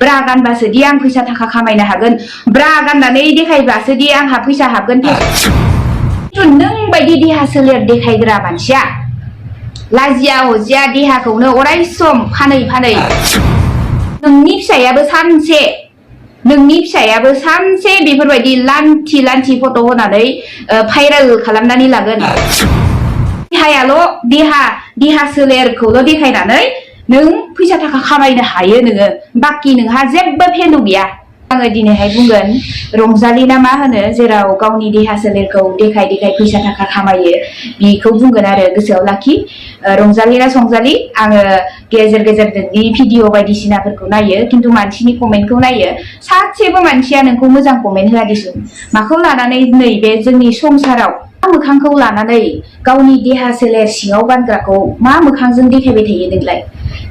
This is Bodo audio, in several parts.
ब्रा गानबासोदि आं फैसा थाखा खामायनो हागोन ब्रा गाननानै देखायब्लासोदि आंहा फैसा हाबगोन नों बायदि देहा सोलेर देखायग्रा मानसिया लाजिया हजिया देहाखौनो अराय सम फानै फानै नोंनि फिसायाबो सानसे बेफोरबायदि लान्थि लान्थि फट' होनानै भाइरेल खालामनानै लागोन देहा सोलेरखौल' देखायनानै नों फैसा थाखा खामायनो हायो नोङो बाखि नोंहा जेबो भेलु गैया आङो दिनैहाय बुंगोन रंजालि ना मा होनो जेराव गावनि देहा सोलेरखौ देखाय देखाय फैसा थाखा खामायो बेखौ बुंगोन आरो गोसोआव लाखि रंजालि ना संजालि आङो गेजेर गेजेर नोंनि भिडिअ बायदिसिनाफोरखौ नायो खिन्थु मानसिनि कमेन्टखौ नायो सासेबो मानसिया नोंखौ मोजां कमेन्ट होआ दिसुन माखौ लानानै नैबे जोंनि संसाराव मोखांखौ लानानै गावनि देहा सोलेर सिङाव गानग्राखौ मा मोखांजों देखायबाय थायो नोंलाय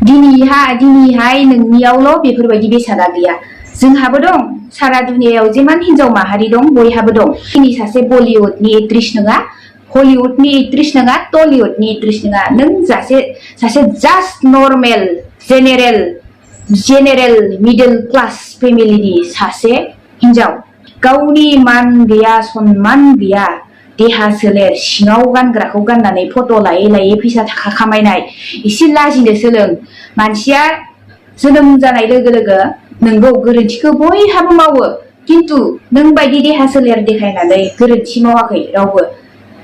दिनैहाय नोंनियावल' बेफोरबायदि बेसादा गैया जोंहाबो दं सारा दुनियायाव जेमान हिनजाव माहारि दं बयहाबो दं दिनै सासे बलिउडनि एक्ट्रिस नङा हलिउडनि एक्ट्रिस नङा टलिउडनि एक्ट्रिस नङा नों सासे just normal general middle class फेमिलिनि सासे हिनजाव गावनि मान गैया सनमान गैया देहा सोलेर सिङाव गानग्राखौ गाननानै फट' लायै लायै फैसा थाखा खामायनाय एसे लाजिनो सोलों मानसिया जोनोम जानाय लोगो लोगो नोंगौ गोरोन्थिखौ बयहाबो मावो खिन्थु नों बायदि देहा सोलेर देखायनानै गोरोन्थि मावाखै रावबो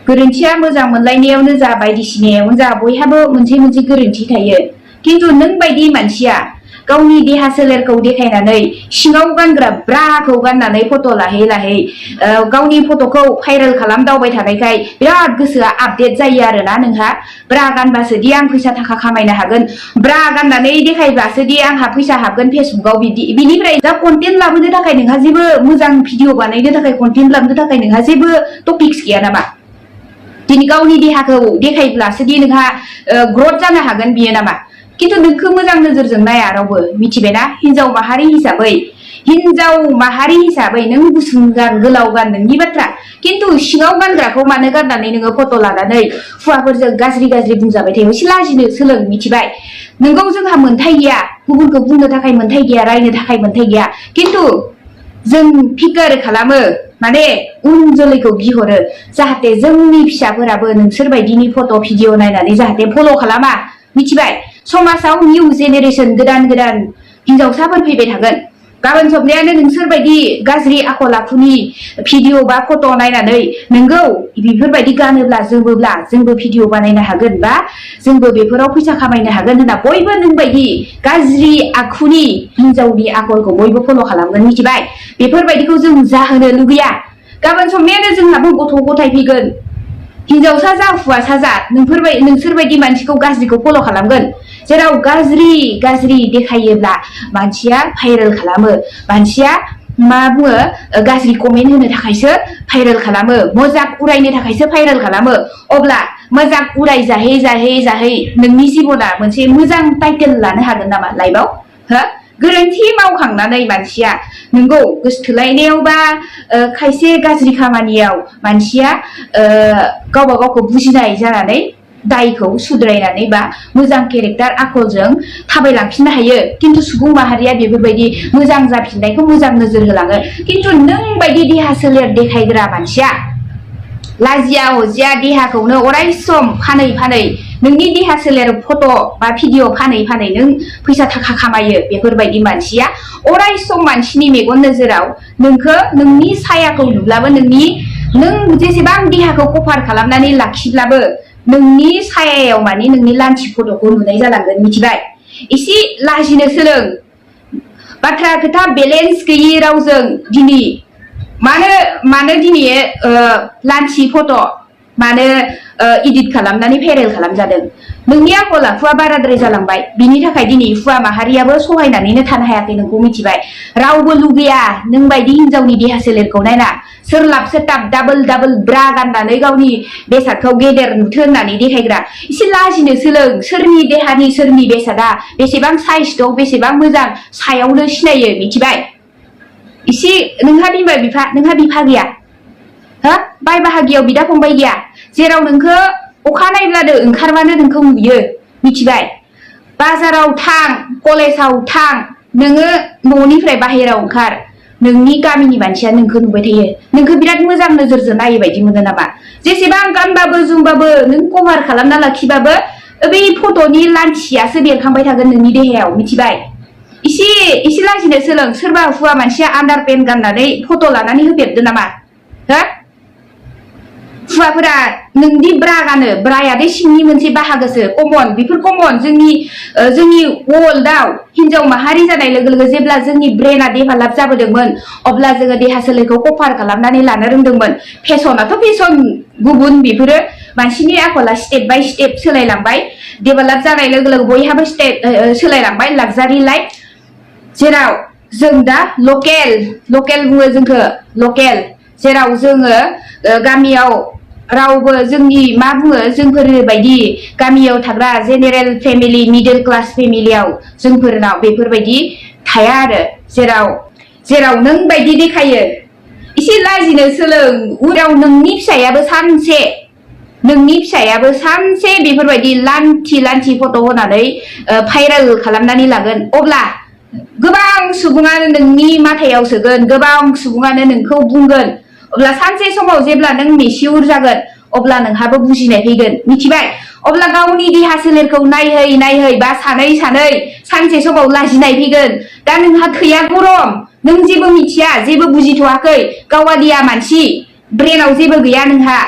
गोरोन्थिया मोजां मोनलायनायावनो जा बायदिसिनायावनो जा बयहाबो मोनसे मोनसे गोरोन्थि थायो खिन्थु नों बायदि मानसिया गावनि देहा सोलेरखौ देखायनानै सिङाव गानग्रा ब्राखौ गाननानै फट' लाहै लाहै गावनि फट'खौ भाइरेल खालामदावबाय थानायखाय बिराद गोसोआ आपडेट जायो आरोना नोंहा ब्रा गानबासोदि आं फैसा थाखा खामायनो हागोन ब्रा गाननानै देखायब्लासोदि आंहा फैसा हाबगोन फेसबुकाव बिनिफ्राय दा कन्टेन्ट लाबोनो थाखाय नोंहा जेबो मोजां भिडिअ बानायनो थाखाय कन्टेन्ट लाबोनो थाखाय नोंहा जेबो टपिक्स गैया नामा दिनै गावनि देहाखौ देखायब्लासोदि नोंहा ग्रथ जानो हागोन बियो नामा खिन्थु नोंखौ मोजां नोजोरजों नाया रावबो मिथिबायना हिनजाव माहारि हिसाबै नों गुसुं गान गोलाव गान नोंनि बाथ्रा खिन्थु सिङाव गानग्राखौ मानो गाननानै नोङो फट' लानानै हुवाफोरजों गाज्रि गाज्रि बुंजाबाय थायो एसे लाजिनो सोलों मिथिबाय नोंगौ जोंहा मोन्थाय गैया गुबुनखौ बुंनो थाखाय मोन्थाय गैया रायनो थाखाय मोन्थाय गैया खिन्थु जों फिकार खालामो माने उन जोलैखौ गिहरो जाहाथे जोंनि फिसाफोराबो नोंसोर बायदिनि फट' भिडिअ नायनानै जाहाथे फल' खालामा मिथिबाय समाजाव निउ जेनेरेसन गोदान हिनजावसाफोर फैबाय थागोन गाबोन सबनायानो नोंसोर बायदि गाज्रि आखल आखुनि भिडिअ बा फट' नायनानै नोंगौ बेफोरबायदि गानोब्ला जोमोब्ला जोंबो भिडिअ बानायनो हागोन बा जोंबो बेफोराव फैसा खामायनो हागोन होनना बयबो नोंबायदि गाज्रि आखुनि हिनजावनि आखलखौ बयबो फल' खालामगोन मिथिबाय बेफोरबायदिखौ जों जाहोनो लुगैया गाबोन सबनायानो जोंहाबो गथ' गथाय फैगोन हिनजावसा जा हौवासा जा नोंसोरबायदि मानसिखौ गाज्रिखौ फल' खालामगोन जेराव गाज्रि देखायोब्ला मानसिया भाइरेल खालामो मानसिया मा बुङो गाज्रि कमेन्ट होनो थाखायसो भाइरेल खालामो मजाक उरायनो थाखायसो भाइरेल खालामो अब्ला मजाक उराय जाहै नोंनि जिबना मोनसे मोजां टाइटेल लानो हागोन नामा लाइफआव हो गोरोन्थि मावखांनानै मानसिया नोंगौ गोसोथोलायनायाव बा खायसे गाज्रि खामानियाव मानसिया गावबा गावखौ बुजिनाय जानानै दायखौ सुद्रायनानै बा मोजां केरेक्टार आखलजों थाबायलांफिननो हायो खिन्थु सुबुं माहारिया बेफोरबायदि मोजां जाफिननायखौ मोजां नोजोर होलाङो खिन्थु नों बायदि देहा सोलेर देखायग्रा मानसिया लाजिया हजिया देहाखौनो अराय सम फानै नोंनि देहा सोलेर फट' बा भिडिअ फानै नों फैसा थाखा खामायो बेफोरबायदि मानसिया अराय सम मानसिनि मेगन नोजोराव नोंनि सायाखौ नुब्लाबो नों जेसेबां देहाखौ कभार खालामनानै लाखिब्लाबो नोंनि सायायाव माने नोंनि लान्थि फट'खौ नुनाय जालांगोन मिथिबाय एसे लाजिनो सोलों बाथ्रा खोथा बेलेन्स गैयि रावजों दिनै मानो दिनै लान्थि फट' मानो इडिट खालामनानै भाइरेल खालामजादों नोंनि आखल आखुआ बाराद्राय जालांबाय बिनि थाखाय दिनै हुवा माहारियाबो सहायनानैनो थानो हायाखै नोंखौ मिथिबाय रावबो लुगैया नों बायदि हिनजावनि देहा सोलेरखौ नायना सोरलाब सोरथाब डाबल ब्रा गाननानै गावनि बेसादखौ गेदेर नुथो होननानै देखायग्रा एसे लाजिनो सोलों सोरनि देहानि सोरनि बेसादा बेसेबां साइज दं बेसेबां मोजां सायावनो सिनायो मिथिबाय एसे नोंहा बिफा गैया हो बाय बाहागियाव बिदा फंबाय गैया जेराव नोंखौ अखा नायब्लानो ओंखारबानो नोंखौ नुयो मिथिबाय बाजाराव थां कलेजाव थां नोङो न'निफ्राय बाहेराव ओंखार नोंनि गामिनि मानसिया नोंखौ नुबाय थायो नोंखौ बिराद मोजां नोजोरजों नायो बायदि मोनो नामा जेसेबां गानबाबो जोमबाबो नों कभार खालामना लाखिबाबो बै फट'नि लान्थियासो बेरखांबाय थागोन नोंनि देहायाव मिथिबाय इसे लाजिनो सोलों सोरबा हुवा मानसिया आन्डार पेन्ट गाननानै फट' लानानै होफेरदो नामा हो हुवाफोरा नोंदि ब्रा गानो ब्राया बे सिंनि मोनसे बाहागोसो कमन बेफोर कमन जोंनि वर्ल्डआव हिनजाव माहारि जानाय लोगो लोगो जेब्ला जोंनि ब्रेना डेभेलप जाबोदोंमोन अब्ला जोङो देहा सोलेरखौ कभार खालामनानै लानो रोंदोंमोन फेशनाथ' फेशन गुबुन बेफोरो मानसिनि आखला स्टेप बाय स्टेप सोलायलांबाय डेभेलप जानाय लोगो लोगो बयहाबो स्टेप सोलायलांबाय लाक्जारि लाइफ जेराव जों दा लकेल बुङो जोंखौ लकेल जेराव जोङो गामियाव रावबो जोंनि मा बुङो जोंफोर बायदि गामियाव थाग्रा जेनेरेल फेमिलि मिडल क्लास फेमिलियाव जोंफोरनाव बेफोरबायदि थाया आरो जेराव नों बायदि देखायो एसे लाजिनो सोलों उनाव नोंनि फिसायाबो सानसे बेफोरबायदि लान्थि फट' होनानै भाइरेल खालामनानै लागोन अब्ला गोबां सुबुङानो नोंनि माथायाव सोगोन गोबां सुबुङानो नोंखौ बुंगोन अब्ला सानसे समाव जेब्ला नों मेसिउर जागोन अब्ला नोंहाबो बुजिनाय फैगोन मिथिबाय अब्ला गावनि देहा सोलेरखौ नायहै बा सानै सानसे समाव लाजिनाय फैगोन दा नोंहा थैया गरम नों जेबो मिथिया जेबो बुजिथ'वाखै गावालिया मानसि ब्रेनाव जेबो गैया नोंहा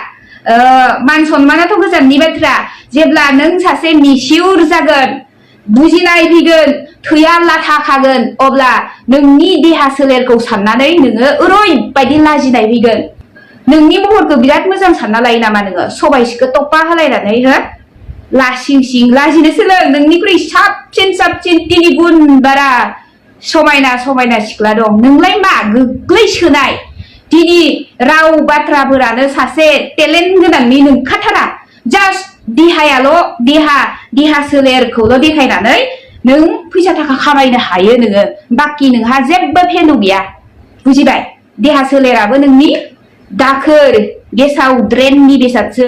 मान सनमानाथ' गोजाननि बाथ्रा जेब्ला नों सासे मेसिउर जागोन बुजिनाय फैगोन थैया लाथा खागोन अब्ला नोंनि देहा सोलेरखौ साननानै नोङो ओरैबायदि लाजिनाय फैगोन नोंनि महरखौ बिराद मोजां सानना लायो नामा नोङो सबायसिखौ टपा होलायनानै हो लासिं लाजिनो सोलों नोंनिख्रुइ साबसिन 3 गुन बारा समायना सिख्ला दं नोंलाय मा गोग्लैसोनाय दिनै राव बाथ्राफोरानो सासे टेलेन्ट गोनांनि नोंखाथारा जास्ट देहा सोलेरखौल' देखायनानै नों फैसा थाखा खामायनो हायो नोङो बाखि नोंहा जेबो भेलु गैया बुजिबाय देहा सोलेराबो नोंनि दाखोर गेसाव ड्रेननि बेसादसो